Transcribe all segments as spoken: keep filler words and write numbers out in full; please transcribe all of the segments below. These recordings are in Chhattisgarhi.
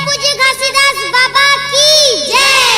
पूज्य घासीदास बाबा की जय।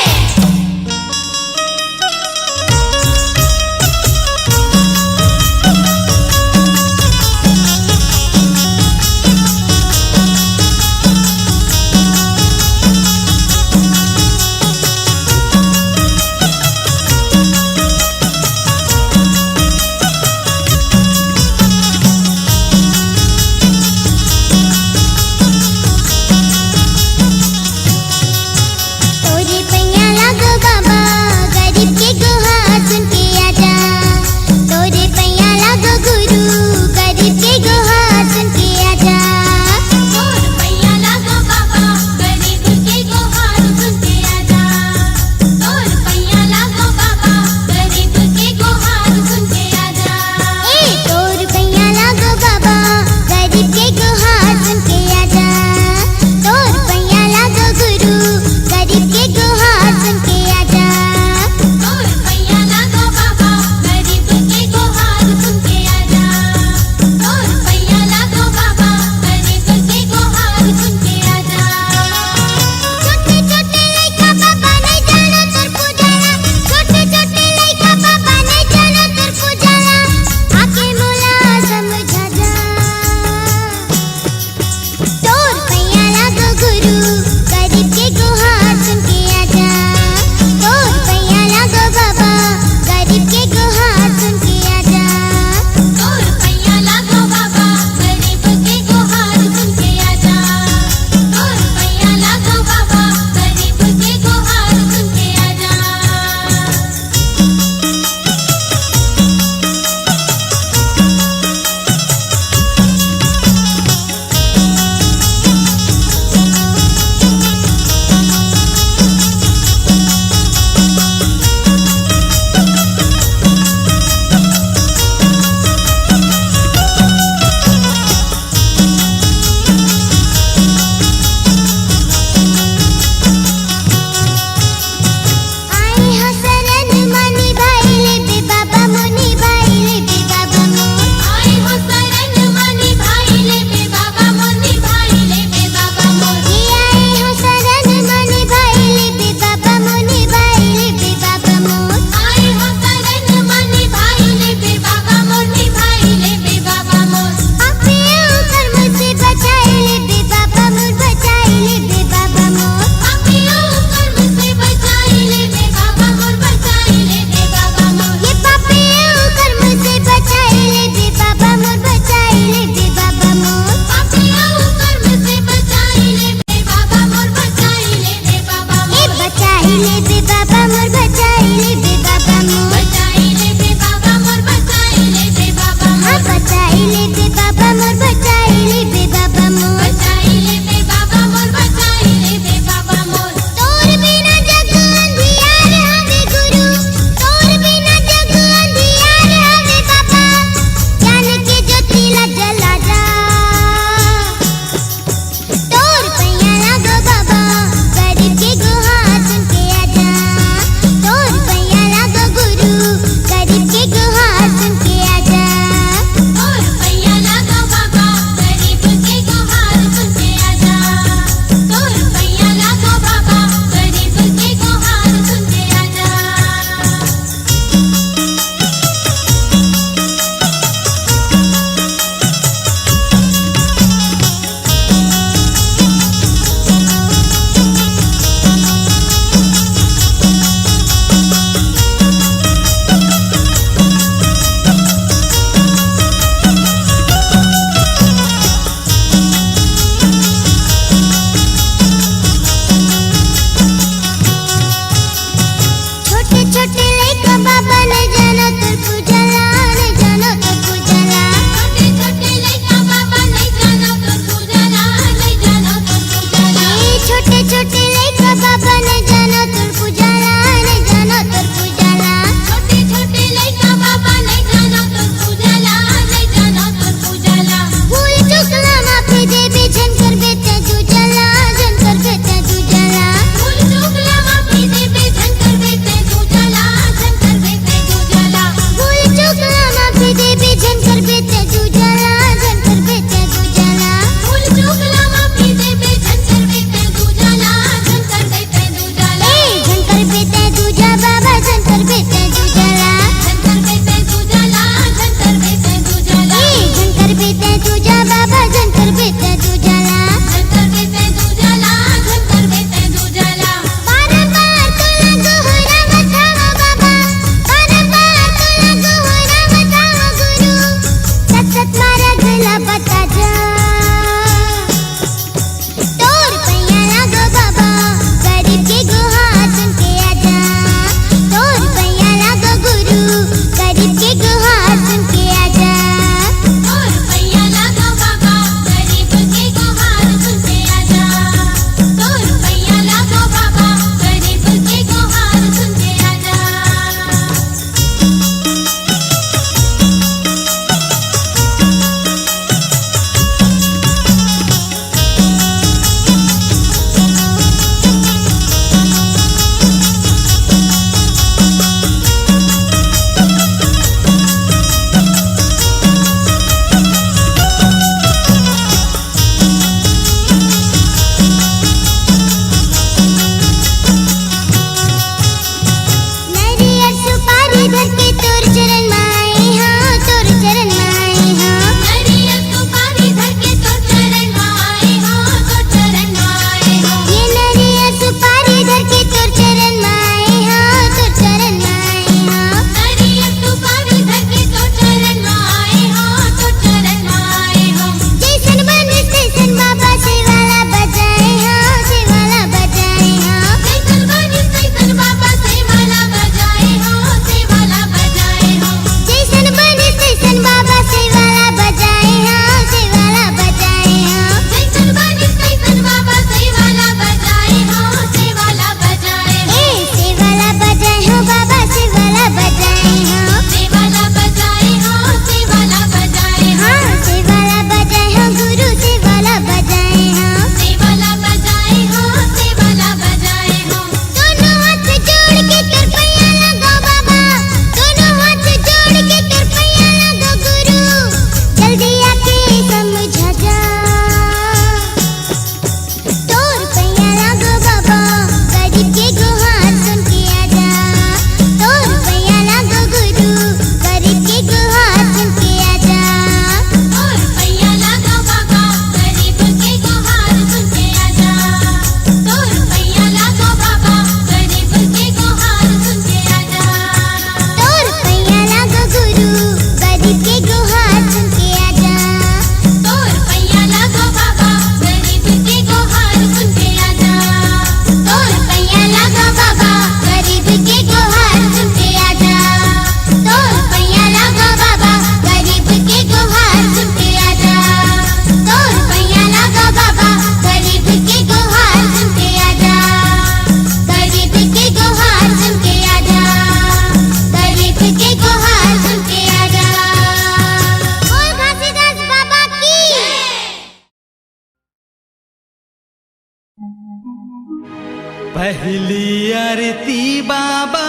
पहली आरती बाबा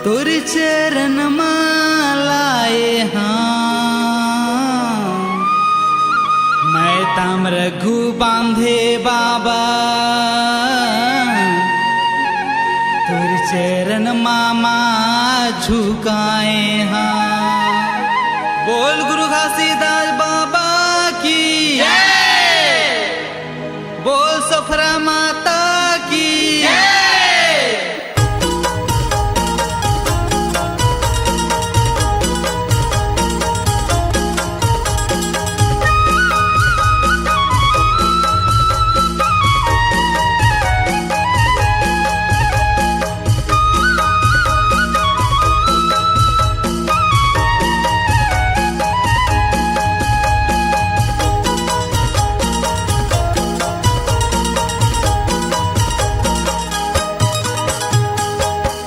तोर चरण मा लाए हाँ, मैं ताम रघु बांधे बाबा तोर चरण मा माथ झुकाए हाँ। बोल गुरु घासीदास बाबा की जय। बोल सोखरा माता की जय।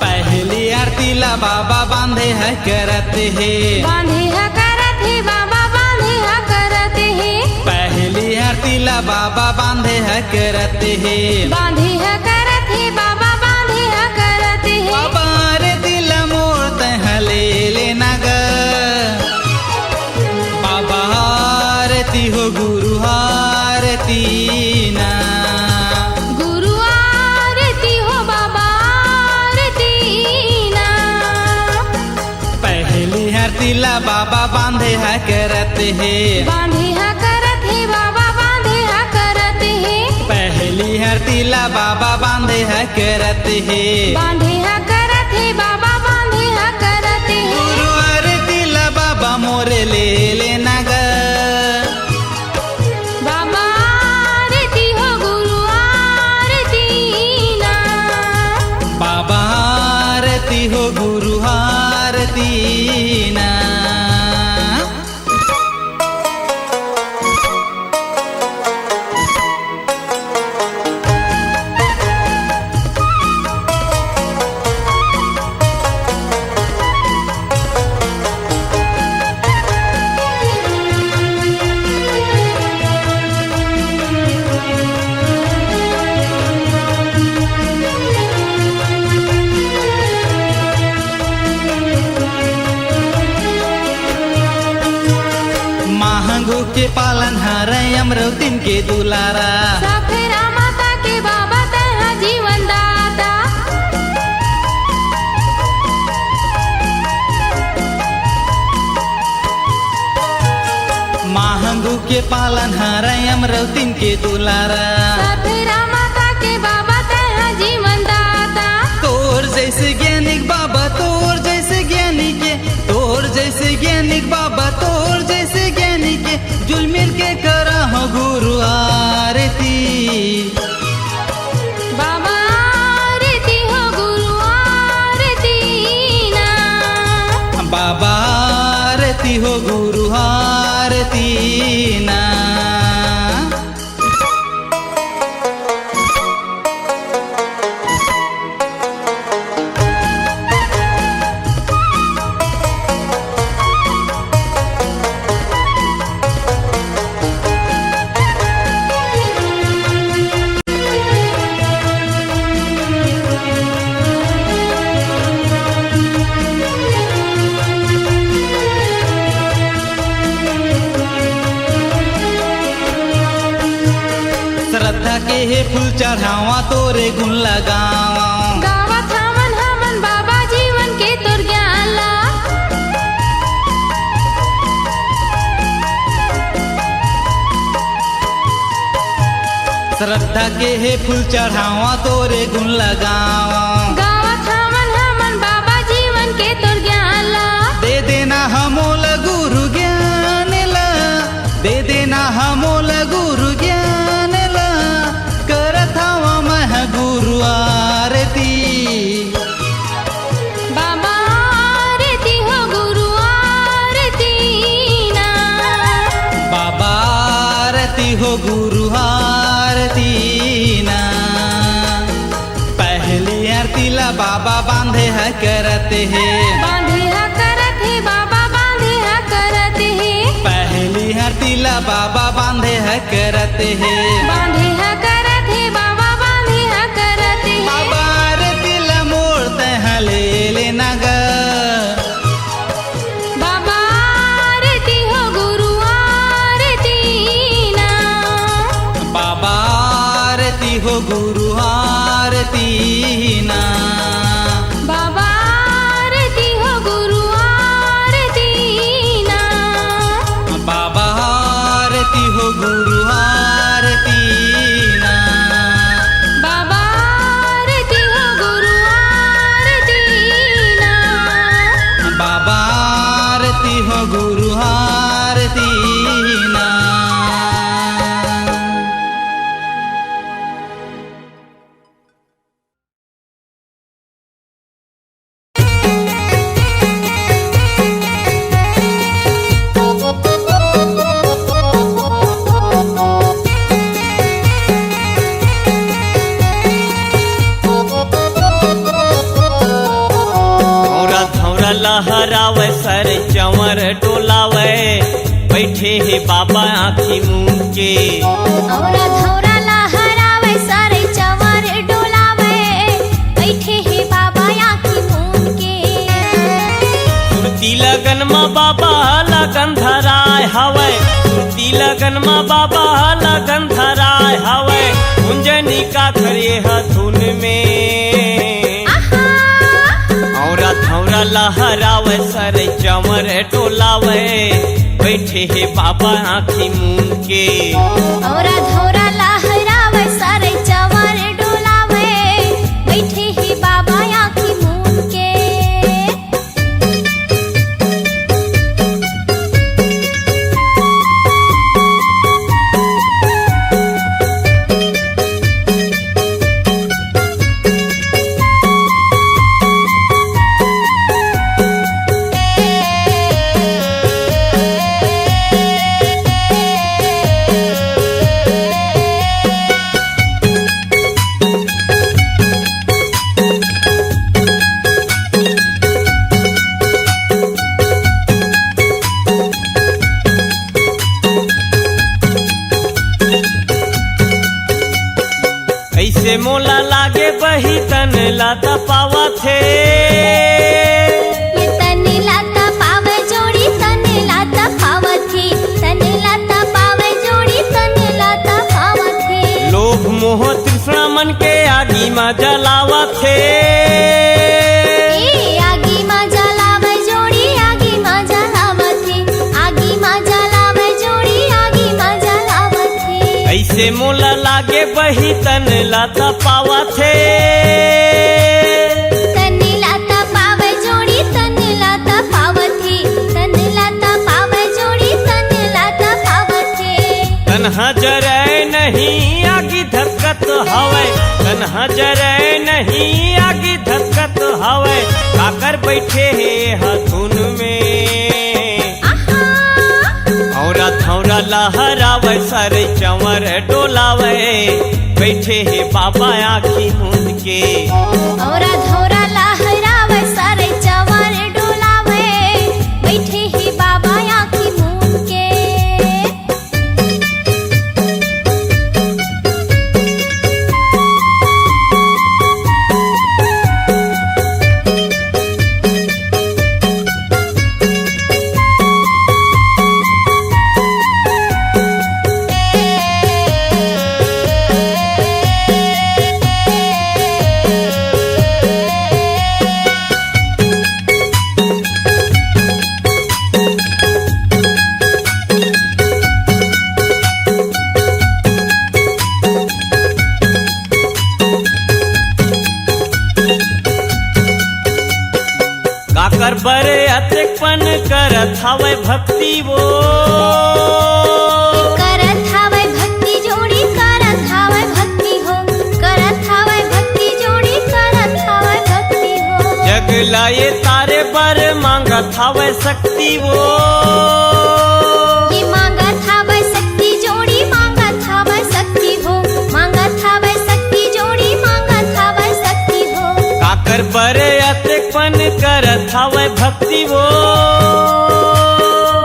पहली आरती ला बाबा बांधे ह करत हे। बांधे ह करत हे बाबा, बांधे ह करत हे। पहली आरती ला बाबा बांधे ह करत हे। बांधे ह करत हे बाबा, बांधे ह करत हे। बाबा आरती ला मोर तैं ह ले लेना ग। बाबा आरती हो गुरु आरती ना। गुरु आरती हो बाबा आरती ना। पहली आरती ला बाबा बांधे ह करत हे। बांधे ह करत हे बाबा, बांधे ह करत हे। पहली आरती ला बाबा बांधे ह करत हे। बांधे ह करत हे बाबा, बांधे ह करत हे। गुरु आरती ला बाबा मोरे ले लेना ग। बाबा आरती हो गुरु आरती ना। बाबा आरती हो गुरु आरती ना। महंगू के पालन हार अमरौतिन के दुलारा। सफेरा माता के बाबा तैं ह जीवन दाता। महंगू के पालन हार अमरौतिन के दुलारा। सफेरा माता के बाबा तैं ह जीवन दाता। तोर जैसे ज्ञानिक बाबा, तोर जैसे ज्ञानी के, तोर जैसे ज्ञानिक बाबा, तोर जैसे ज्ञानी के जुल मिल के करा हो गुरु आरती। बाबा आरती हो गुरु आरती ना। बाबा आरती हो गुरु आरती ना। श्रद्धा के हे फूल चढ़ावा, तोरे गुण लगावा। गावत हवन हमन बाबा जीवन के तोर ज्ञान ला। श्रद्धा के हे फूल चढ़ावा, तोरे गुण लगावा। गावत हवन हमन बाबा जीवन के तोर ज्ञान ला। दे देना हमोला गुरु ज्ञान ला, दे देना हमोला गुरु ज्ञान ला। करत हवा मैं गुरु आरती। बाबा आरती हो गुरु आरती ना। बाबा आरती हो गुरु आरती ना। पहली आरती ला बाबा बांधे ह करत हे। बांधे ह करत हे बाबा, बांधे ह करत हे। पहली आरती ला बाबा बांधे ह करत हे। बांधे ह करत आरती हो गुरु आरती ना। बाबा आरती हो गुरु आरती ना। बाबा आरती हो गुरु आरती ना। भौंरा धौंरा लहरावय, सर चंवर डोलावय, बइठे हे बाबा आँखी मूंद के। भौंरा धौंरा लहरावय, सर चंवर डोलावय, बइठे हे बाबा आँखी मूंद के। सुरती लगन म बाबा लगन धराय हवय, सुरती लगन म बाबा लगन धराय हवय, गुंजनी काखर एह धुन में। आहा। भौंरा धौंरा लहरावय, सर चंवर डोलावय, बइठे हे बाबा आँखी मूंद के। भौंरा धौंरा लहरावय, सर चंवर डोलावय, बइठे हे बाबा आँखी मूंद के। अइसे मोला लागे बही तन ला तपावत हे। ये तन ला तपावे जोड़ी, तन ला तपावत हे, तन ला तपावे जोड़ी, तन ला तपावत हे। लोभ मोह तृष्णा मन के आगी म जलावत हे। ए आगी म जलावे जोड़ी, आगी म जलावत हे, आगी म जलावे जोड़ी, आगी म जलावत हे। अइसे मोला लागे बही तन ला तपावत हे। तन ला तपावे जोड़ी, तन ला तपावत हे, तन ला तपावे जोड़ी, तन ला तपावत हे। तन ह जरय नहीं आगी धधकत हवय, तन ह जरय नहीं आगी धधकत हवय, काकर बइठे हे एह धुन में। आहा। भौंरा धौंरा लहरावय, सर चंवर डोलावय, बइठे हे बाबा आँखी मूंद के। भौंरा धौंरा लहरावय, सर चंवर डोलावय, बइठे हे बाबा आँखी मूंद के। काकर बर अतेकपन करत हवय भक्ति वो। करत हवय भक्ति जोड़ी, करत हवय भक्ति हो, करत हवय भक्ति जोड़ी, करत हवय भक्ति हो। जग ला ये तारे बर मांगत हवय शक्ति वो। ये मांगत हवय शक्ति जोड़ी, मांगत हवय शक्ति हो, मांगत हवय शक्ति जोड़ी, मांगत हवय शक्ति हो। काकर बर अतेकपन करत हवय भक्ति वो।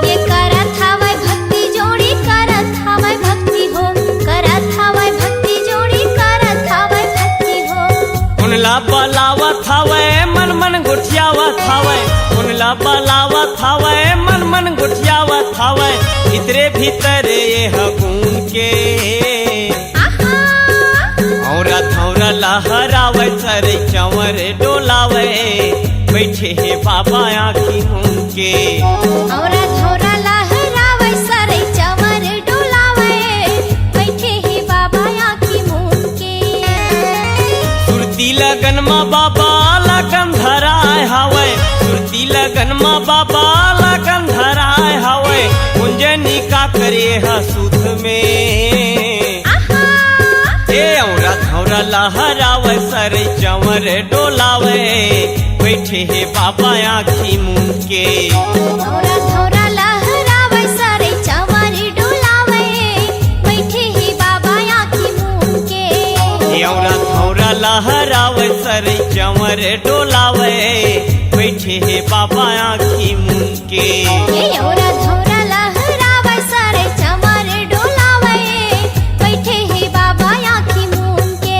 ये करत हवय भक्ति जोड़ी, करत हवय भक्ति हो, करत हवय भक्ति जोड़ी, करत हवय भक्ति हो। कोन ला बलावत हवय, मन मन गोठियावत हवय, कोन ला बलावत हवय, मन मन गोठियावत हवय, भीतरे भीतर ये ह गुन के। आहा। भौंरा धौंरा लहरावय, सर चंवर डोलावय, बइठे हे बाबा आँखी मूंद के। भौंरा धौंरा लहरावय, सर चंवर म बाबा लगन धराय हवय, सुरती लगन म बाबा लगन धराय हवय। कुंजनी का करे ह सुध में। आहा। ए औरा धौरा लहरावय, सरई चंवर डोलावय, बइठे हे बाबा आँखी मूंद के। औरा धौरा लहरावय, सरई चंवर डोलावय, बइठे हे बाबा आँखी मूंद के। ए औरा धौरा लहरावय, सरई चंवर डोलावय, बइठे हे बाबा आँखी मूंद के। ए औरा धौरा लहरावय, सरई चंवर डोलावय, बइठे हे बाबा आँखी मूंद के।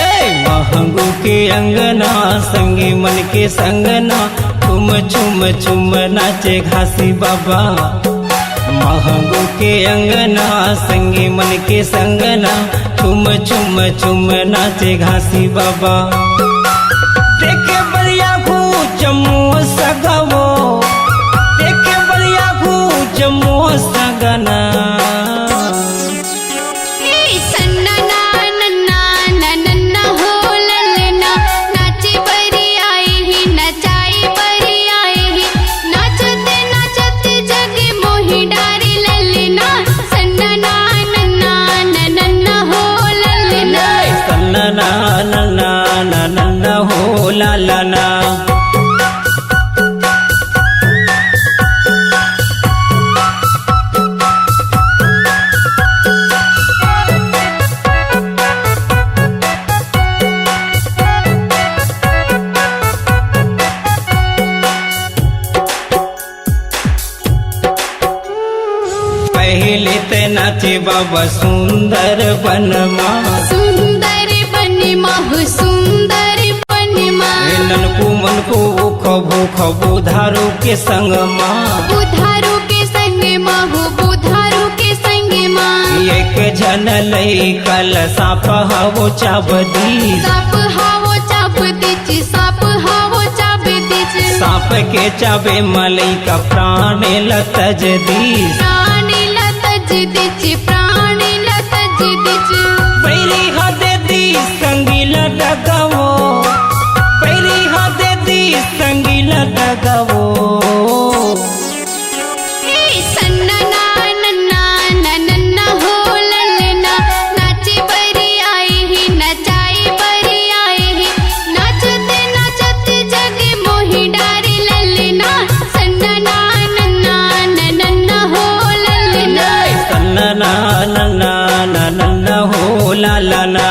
ए, महंगू के अंगना, संगी मन के संगना, तुम छुम छुम नाचे घासी बाबा। महंगू के अंगना, संगी मन के संगना, छुम छुम छुम नाचे घासी बाबा। देखे बलिया घू जम्मू सगवो, देखे बलिया घू जम्मू सगना। ए सन्ना ना नन्ना ना नन्ना हो ललना, नाचे बरी आई ही, नचाई बरी आई ही, नाचत नाचत जग मोही डारी ललना। सन्ना ना नन्ना ना नन्ना हो ललना। सन्ना ना नन्ना ना नन्ना हो ललना। पहिले ते नाचे बाबा सुंदर बनमा। सुंदर बनमा हो, सुंदर बनमा। ए ननकू मनकू खबू खबू धारू के संग मा। बुधारू के संग मा हो, बुधारू के संग मा। एक झन लइका ल सांप हवो चाब दी। सांप हवो चाब दी। सांप हवो चाब दिस। सांप के चाबे म लइका प्राण ल तज दिस। प्राण ल तज दिस, प्राण ल तज दिस। बैरी ह दे दिस संगी ल डगवो, बैरी ह दे दिस संगी ल डगवो। ए सन्ना ना नन्ना ना नन्ना हो ललना, नाचे बरी आई ही, नचाई बरी आई ही, नाचत नाचत जग मोही डारी ललना। सन्ना ना नन्ना ना नन्ना हो ललना। सन्ना ना नन्ना ना नन्ना हो ललना।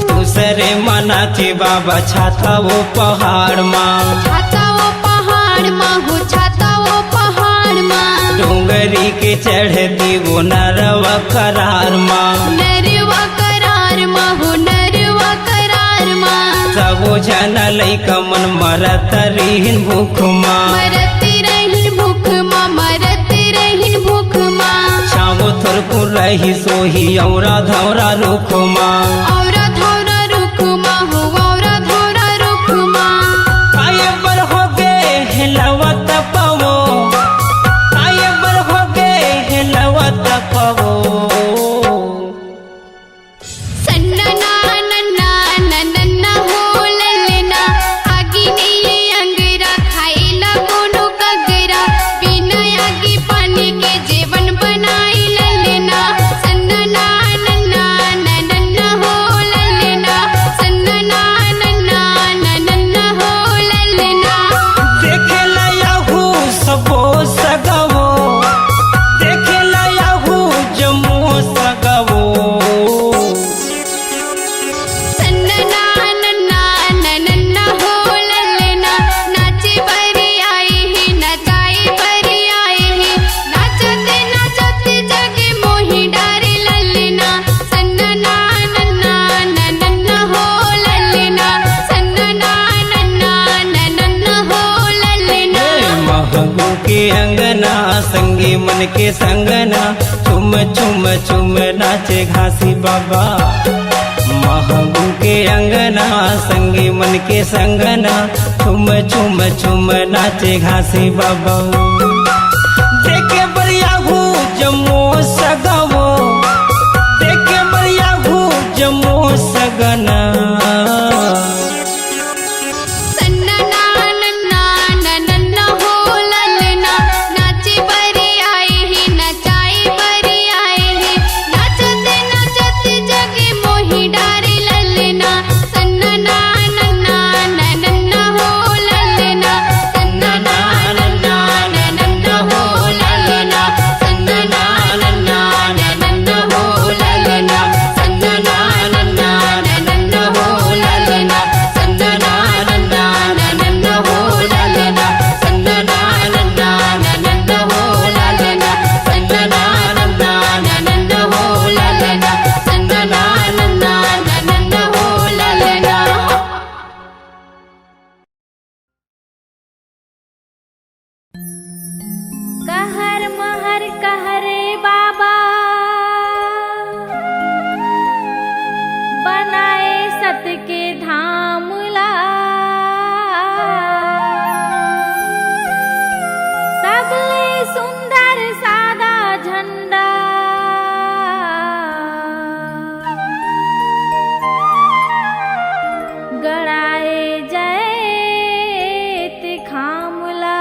दूसरे मना के बाबा छाता वो पहाड़ मा। छाता वो पहाड़ मा हो, छाता वो पहाड़ मा। डोंगरी के चढ़ती वो नरवा करार मा। नरवा करार मा हो, नरवा करार मा। सबो झन लइका मन मरत रहिन भूख मा। मरत रहिन भूख मा, मरत रहिन भूख मा। छावो थोरकुन रहिस ओही औरा धौरा रुख मा। औरा धौरा रुख मा हो, औरा धौरा रुख मा। काय बर होगे हे लवत पवो, काय बर होगे हे लवत पवो। सन्ना ना नन्ना ना नन्ना हो ललना, आगी नीली अंगरा, खाइला कोनो कगरा, बिना आगी पानी के जेवन बनाई ललना। सन्ना ना नन्ना ना नन्ना हो के अंगना, संगी मन के संगना, छुम छुम छुम नाचे घासी बाबा। महंगू के अंगना, संगी मन के संगना, छुम छुम छुम नाचे घासी बाबा। देखे बरिया हूँ जम्मो सगवो, देखे बरिया हूँ जम्मो सगना। कहर महर कहरे बाबा, बनाए सत के धाम ला। सबले सुंदर सादा झंडा गड़ाए जैत खामला।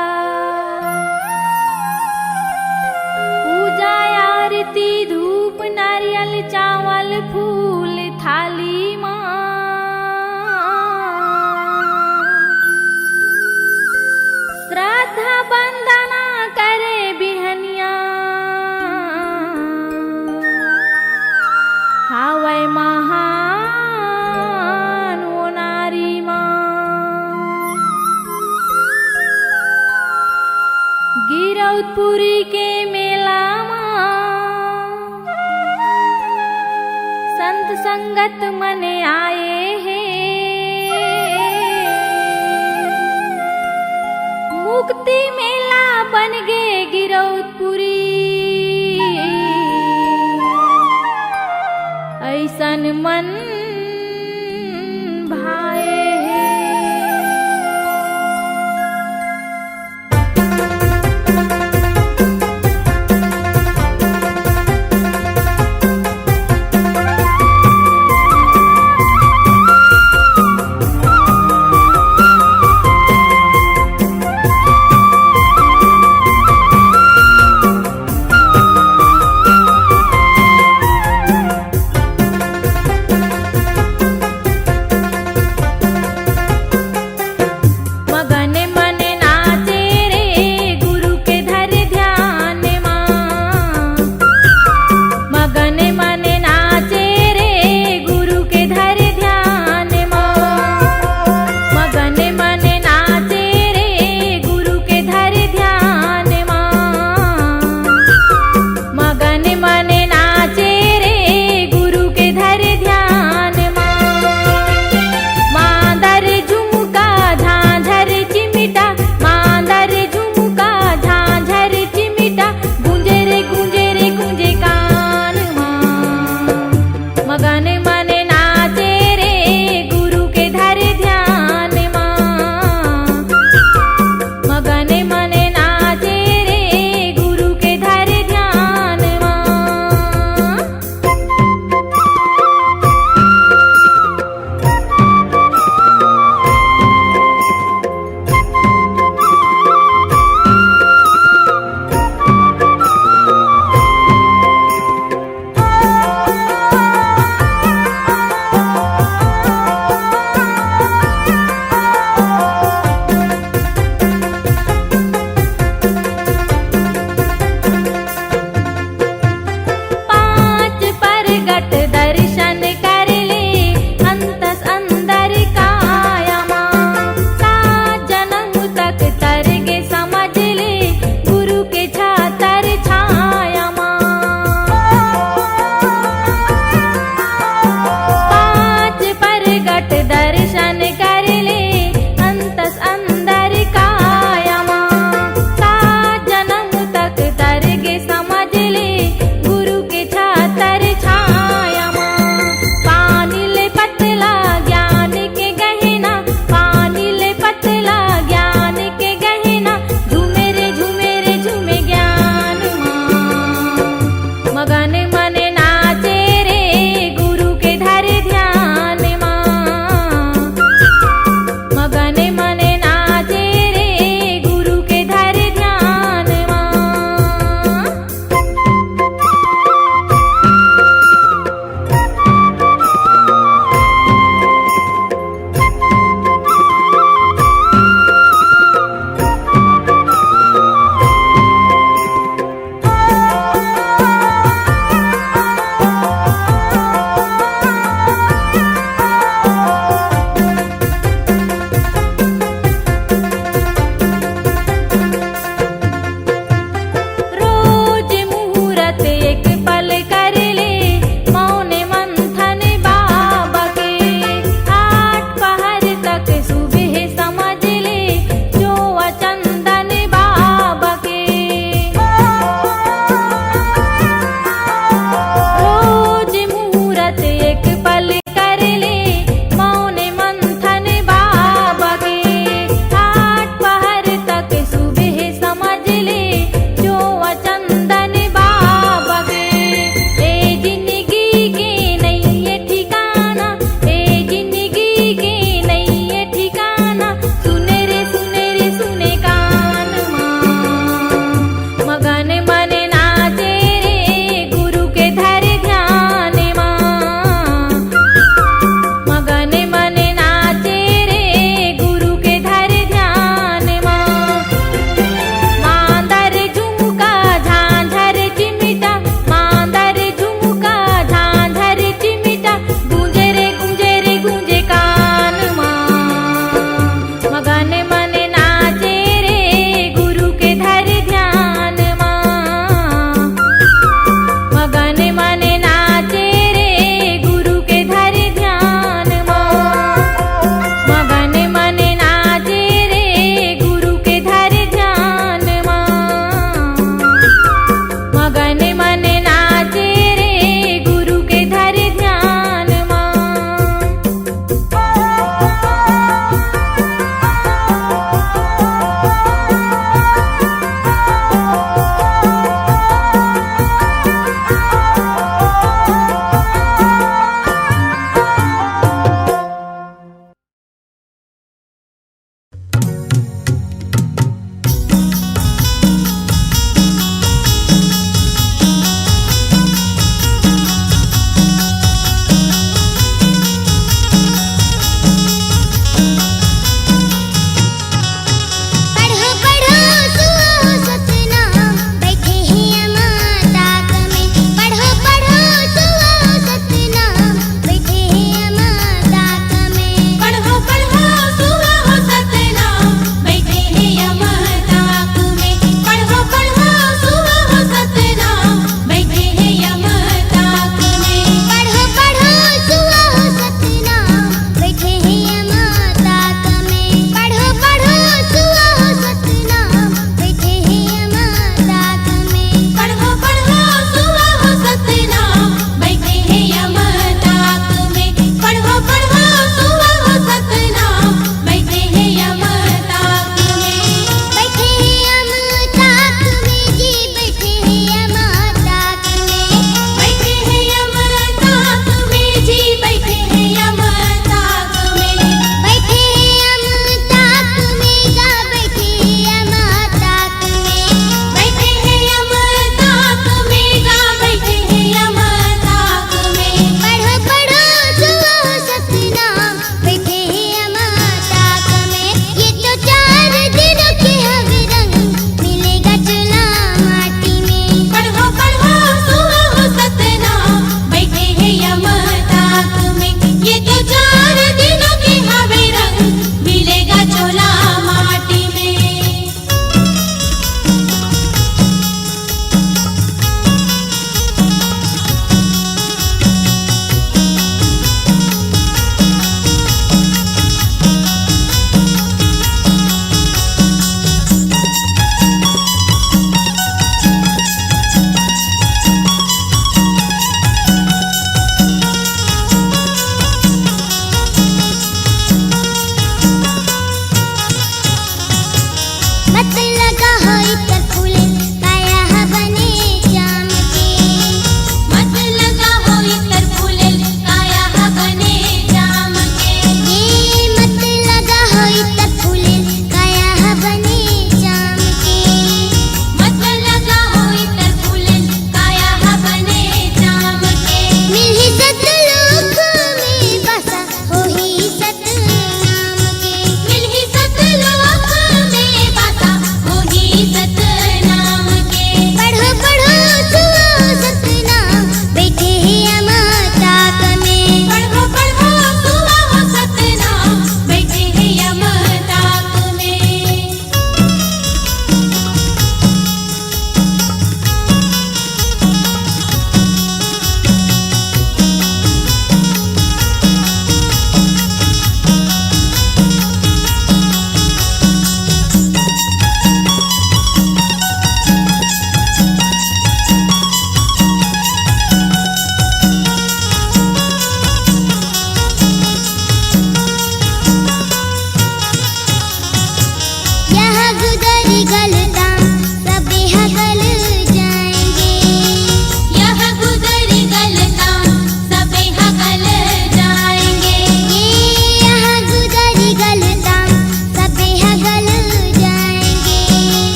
पूजा आरती धूप नारियल चावल फूल थाली मा। श्रद्धा बंदना करे बिहनिया, हावय महान ओ नारी मा। गिरौदपुरी के मेला मा संत संगत मन आए हे। मुक्ति मेला बन गे गिरौदपुरी, ऐसन मन भाए हे।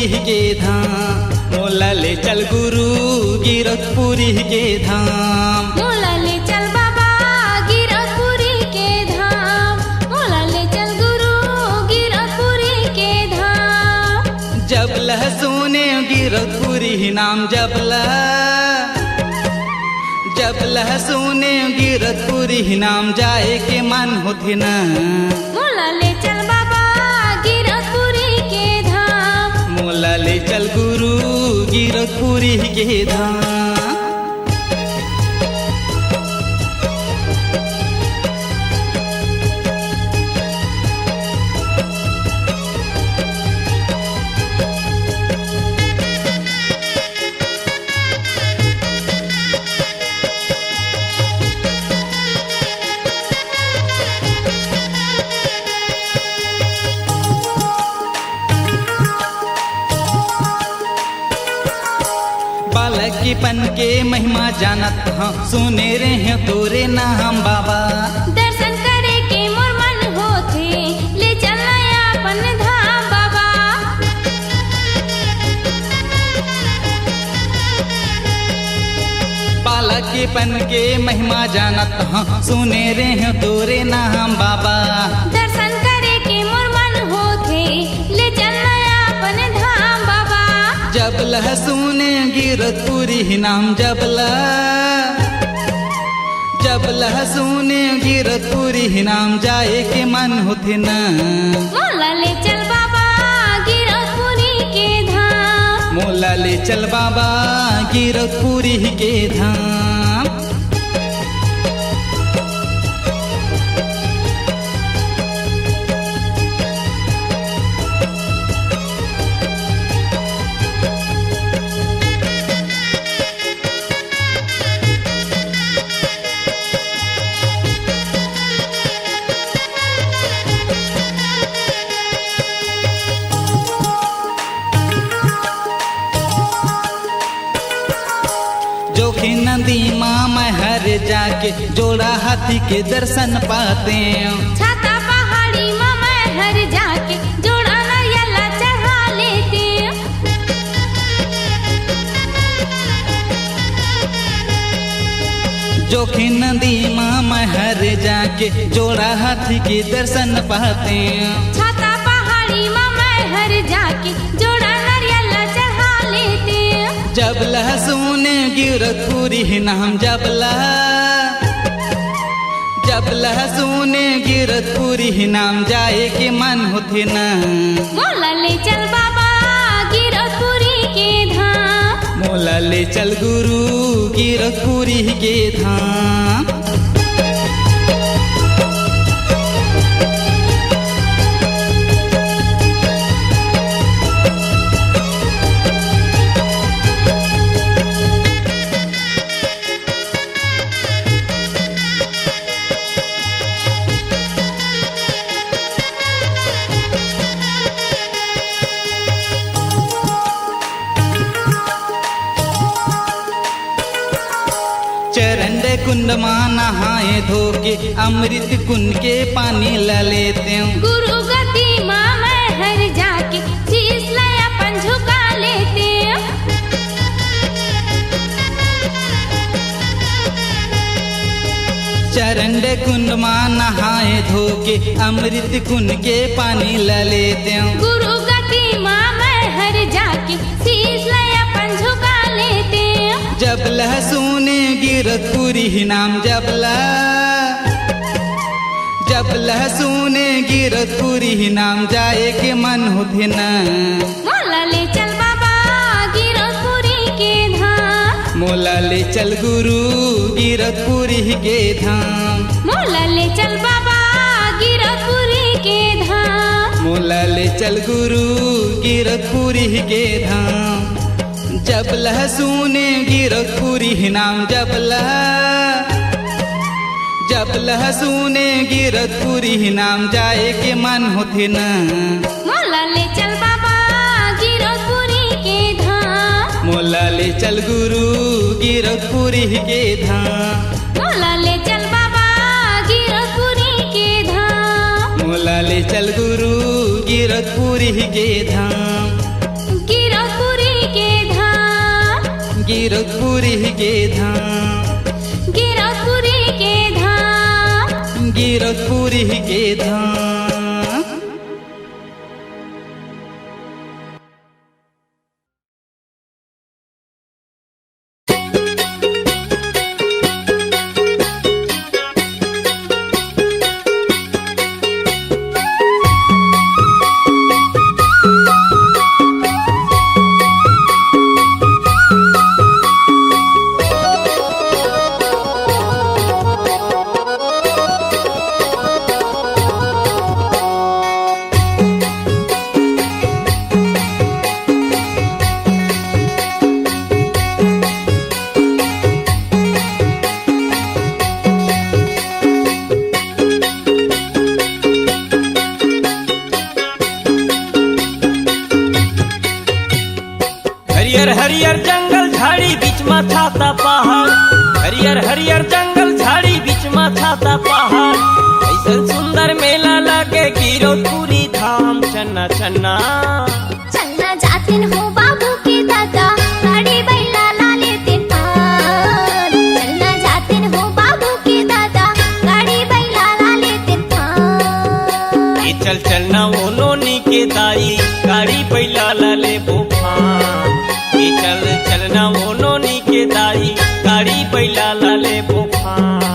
के धाम, मोला ले चल गुरु गिरकपुरी के धाम। मोला ले चल बाबा गिरकपुरी के धाम, मोला ले चल गुरु गिरकपुरी के धाम। जब लह सुने गिरकपुरी नाम जब लह, जब लह सुने गिरकपुरी नाम जाए के मन होथे न। मोला ले चल बाबा गिरकपुरी के धाम। मोला ले चल गुरु गिरकपुरी के धाम। बालकीपन के महिमा जानत हँव, सुने रेहेंव तोरे नाम बाबा। दर्शन करे के मोर मन होथे, ले चल न अपन धाम बाबा। बालकीपन के महिमा जानत हँव, सुने रेहेंव तोरे नाम बाबा। दर्शन करे के मोर मन होथे, ले चल न अपन धाम बाबा। जब लह सुने गिरकपुरी नाम जब लह, जब लह सुने गिरकपुरी नाम जाए के मन होथे न। मोला ले चल बाबा गिरकपुरी के धाम। मोला ले चल बाबा गिरकपुरी के धाम। जोखिम नदी मा मैं हर जाके जोड़ा हाथी के दर्शन पातेंव। छाता पहाड़ी मा मैं हर जाके जोड़ा नरियल ला चढ़ा लेतेंव। जोखिम नदी मा मैं हर जाके जोड़ा हाथी के दर्शन पातेंव। छाता पहाड़ी मा मैं हर जाके जोड़ा नरियल ला चढ़ा लेतेंव। जब लह सुने गिरकपुरी नाम जब लह, जब लह सुने गिरकपुरी नाम जाए के मन होथे न। मोला ले चल बाबा गिरकपुरी के धाम। मोला ले चल गुरु गिरकपुरी के धाम। चरंड कुंड मा नहाए धोके अमृत कुंड के पानी ला लेतेंव। गुरु गद्दी मा मैं हर जाके शीश ला अपन झुका लेतेंव। चरंड कुंड मा नहाए धोके अमृत कुंड के पानी ला लेतेंव। गुरु गद्दी मा मैं हर जाके शीश ला अपन झुका लेतेंव। जब लह सुने गिरकपुरी नाम जब लह, जब लह सुने गिरकपुरी नाम जाए के मन होथे न। मोला ले चल बाबा गिरकपुरी के धाम। मोला ले चल गुरु गिरकपुरी के धाम। मोला ले चल बाबा गिरकपुरी के धाम। मोला ले चल गुरु गिरकपुरी के धाम। जब लह सुने गिरकपुरी नाम जब लह, जब लह सुने गिरकपुरी नाम जाए के मन होथे न। मोला ले चल बाबा गिरकपुरी के धाम। मोला ले चल गुरु गिरकपुरी के धाम। मोला ले चल बाबा गिरकपुरी के धाम। मोला ले चल गुरु गिरकपुरी के धाम। गिरौदपुरी के धाम, गिरौदपुरी के धाम, गिरौदपुरी के धाम। हरियर हरियर जंगल झाड़ी बीच मा छाता पहाड़, हरियर हरियर जंगल झाड़ी बीच मा छाता पहाड़। ऐसन सुंदर मेला लगे गिरौदपुरी धाम। चन्ना चन्ना, चलना जातिन हो बाबू के दादा, गाड़ी बैला ला लेतिन पान। चलना जातिन हो बाबू के दादा, गाड़ी बैला ला लेतिन पान। ए चल चलना ओ नोनी के दाई, गाड़ी बैला ला लेबो फान। ए चल चलना ओ नोनी के दाई, गाड़ी बैला ला लेबो फान।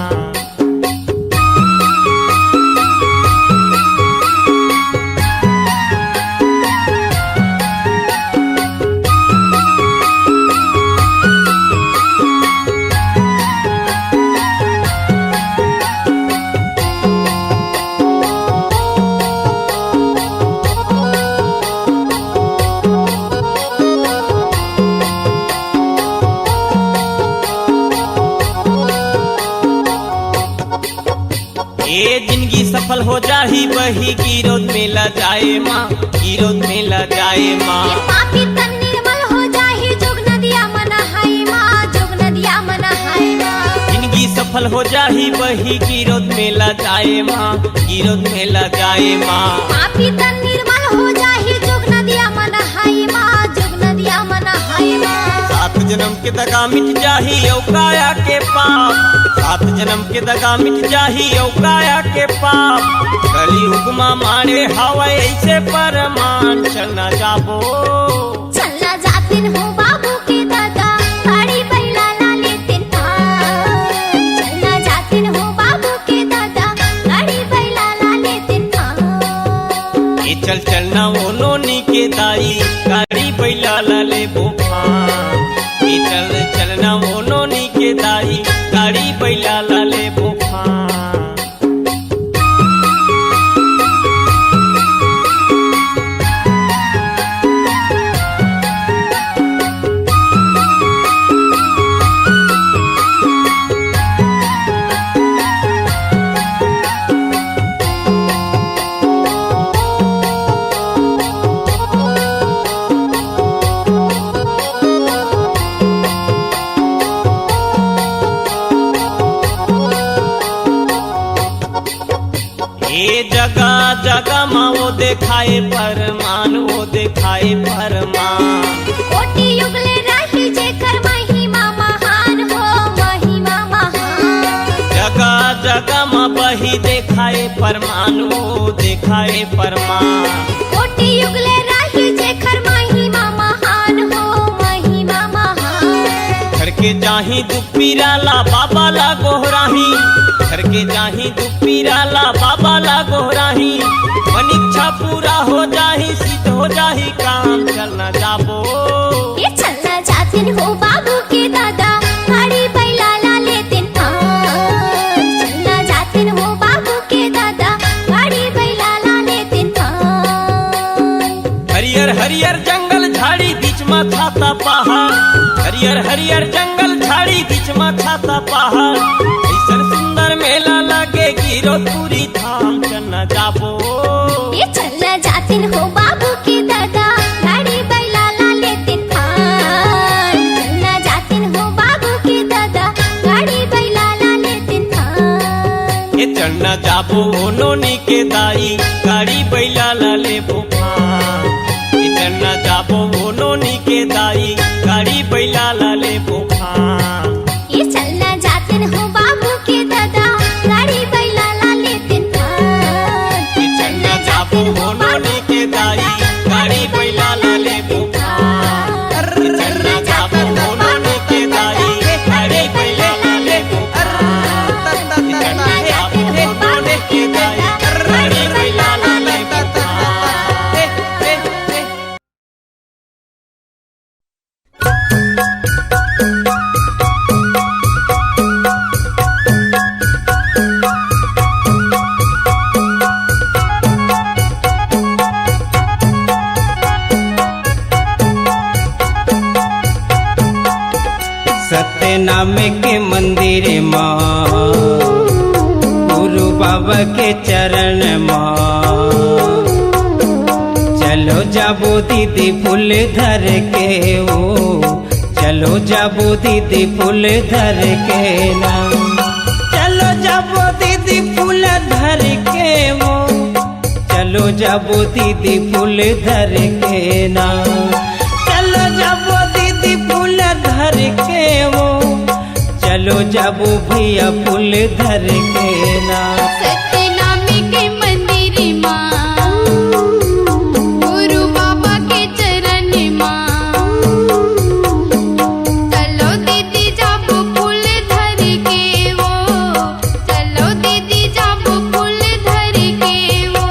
ए जिंदगी सफल हो जाही बही गिरौद मेला जाए मा, गिरौद मेला जाए मा। ये पापी तन निर्मल हो जाही जोग नदिया मा नहाए मा, जोग नदिया मा नहाए मा। जिंदगी सफल हो जाही बही गिरौद मेला जाए मा, गिरौद मेला जाए मा। पापी तन निर्मल हो जाही जोग नदिया मा नहाए मा, जोग नदिया मा नहाए मा। सात जन्म के दगा मिट जाही अउ काया के पाप, सात जन्म के दगा मिट जाही अउ काया के पाप। कलयुग मा माड़े हवय ऐसे परमान, चलना जाबो। चलना जातिन हो बाबू के दादा, गाड़ी बैला ला लेतिन पान। चलना जातिन हो बाबू के दादा, गाड़ी बैला ला लेतिन पान। ए चल चलना ओ नोनी के दाई, गाड़ी बैला ला लेबो फान। ए चल चलना ओ नोनी के दाई, गाड़ी बैला ला लेबो फान। ए जगा जगा मा ओ देखाए परमान, ओ देखाए परमान। कोटि युग ले रही जेकर महिमा महान हो, महिमा महान। जगा जगा मा बही देखाए परमान, ओ देखाए परमान। कोटि युग ले रही जेकर महिमा महान हो, महिमा महान। घर के जाही दुख पीरा ला बाबा ला गोहराही, घर के जाही दुख पीरा ला बाबा ला गोहराही। मन इच्छा पूरा हो जाही, सिद्ध हो जाही काम, चलना जाबो। ए चलना जातिन हो बाबू के दादा, गाड़ी बैला ला लेतिन पान। चलना जातिन हो बाबू के दादा, गाड़ी बैला ला लेतिन पान। हरियर हरियर जंगल झाड़ी बीच मा छाता पहाड़, हरियर हरियर जंगल झाड़ी बीच मा छाता पहाड़। ऐसन सुंदर मेला लगे गिरौदपुरी धाम, चलना जाबो। ए चलना जातिन हो बाबू के दादा, गाड़ी बैला ला लेतिन पान। चलना जातिन हो बाबू के दादा, गाड़ी बैला ला लेतिन पान। ए चलना जाबो ओ नोनी के दाई, गाड़ी बैला ला लेबो फान। ए चलना जाबो ओ नोनी के दाई, गाड़ी बैला लाला ले बुखार। ये चलना जातिन हो बाबू के दादा, गाड़ी बैला ला लेतिन फान। ये चलना जातिन हो नोनी के दाई, गाड़ी बैला ला ले बुखार। ये चलना जातिन हो नोनी के दाई, गाड़ी बैला ला ले बुखार। ये चलना जातिन हो नोनी के दाई, गाड़ी बैला ला ले बुखार। सत्यनाम के मंदिर मा, गुरु बाबा के चरण मा, चलो जाबो दीदी फूल धर के ओ, चलो जाबो दीदी फूल धर के ना, चलो जाबो दीदी फूल धर के ओ, चलो जाबो दीदी फूल धर के ना, चलो जाबो दीदी फूल धर के ओ, चलो जाबो भैया फूल धर के ना। सत्यनामी के मंदिर मा, गुरु बाबा के चरण मा, चलो दीदी जाबो फूल धर के ओ, चलो दीदी जाबो फूल धर के ओ।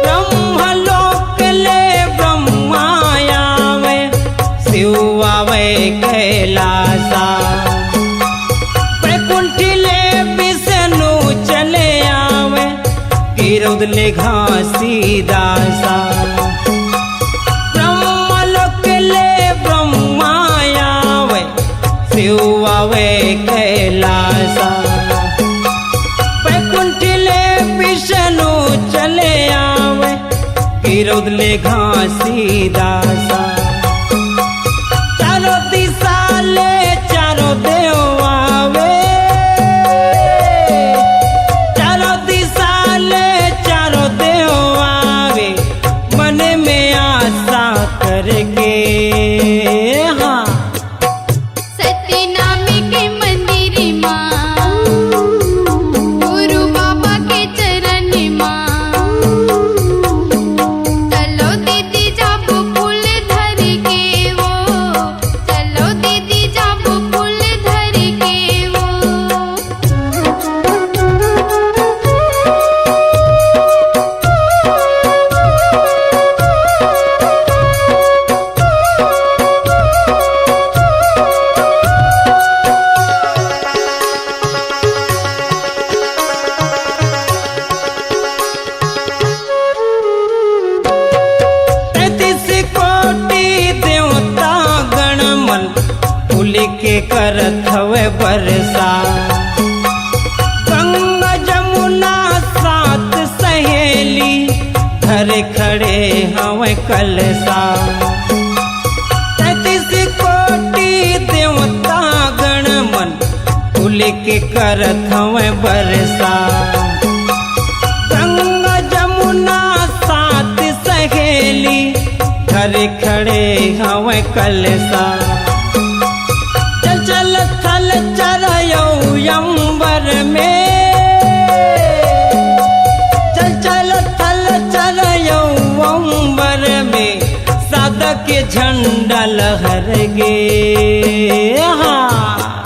ब्रह्मलोक ले ब्रह्मा आवे, शिव आवे कैलासा। बैकुंठ ले विष्णु चले आवे, गिरौद ले घासीदासा। ब्रह्मलोक ले ब्रह्मा आवे, शिव आवे कैलासा। बैकुंठ ले विष्णु चले आवे, गिरौद ले घासीदासा। चारों दिशा ले चारों देव आवे, चारों दिशा ले चारों देव आवे, मन में आशा करके। हाँ। सत्यनामी के मंदिर मा, गुरु बाबा के चरण मा, चलो दीदी जाबो फूल धर के ओ, चलो दीदी जाबो फूल धर के ओ। तैंतीस कोटि देवता गण मन फूल के करत हवे बरसा। गंगा जमुना सात सहेली धरे खड़े हवे कलसा। तैंतीस कोटि देवता गण मन फूल के करत हवे बरसा। गंगा जमुना सात सहेली धरे खड़े हवे कलसा। चल चल थल चरयो अंबर में, चल चल थल चरयो अंबर में, सादा के झंडा लहर गे। हाँ।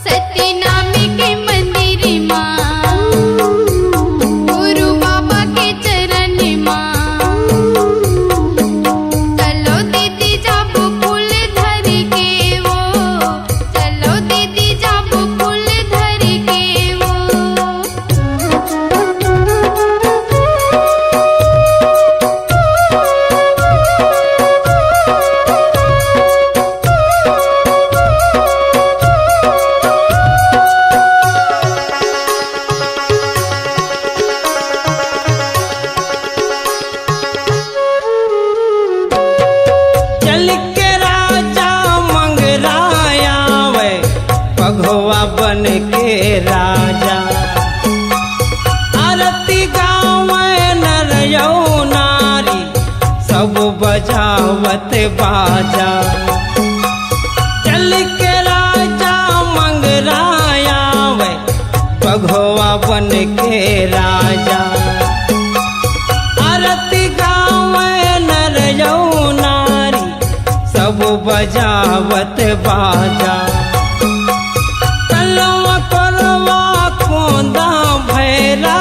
सत्यनामी के मंदिर मा, गुरु बाबा के चरण मा, चलो दीदी जाबो फूल धर के ओ, चलो दीदी जाबो फूल धर के ओ। ते बाजा। चल के राजा मंगराया वे, बघवा बन के राजा। आरती गावे नर यौ नारी, सब बजावत बाजा। तलवा कोरवा कोंदा भैरा,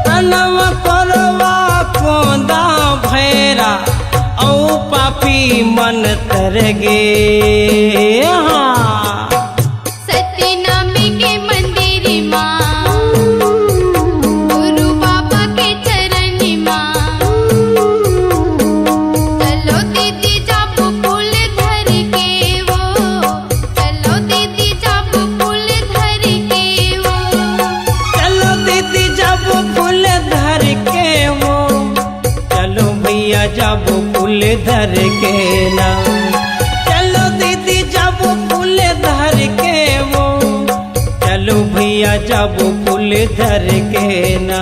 तलवा कोरवा कोंदा भैरा, औ पापी मन तर गे। हाँ। सत्यनामी के मंदिर मा, गुरु बाबा के चरण मा। चलो दीदी जाबो फूल धर के वो, चलो दीदी जाबो फूल धर के वो। चलो दीदी जाबो फूल धर के वो, चलो भैया जाबो फूल धर के ना। चलो दीदी जाबो फूल धर के वो, चलो भैया जाबो फूल धर के ना।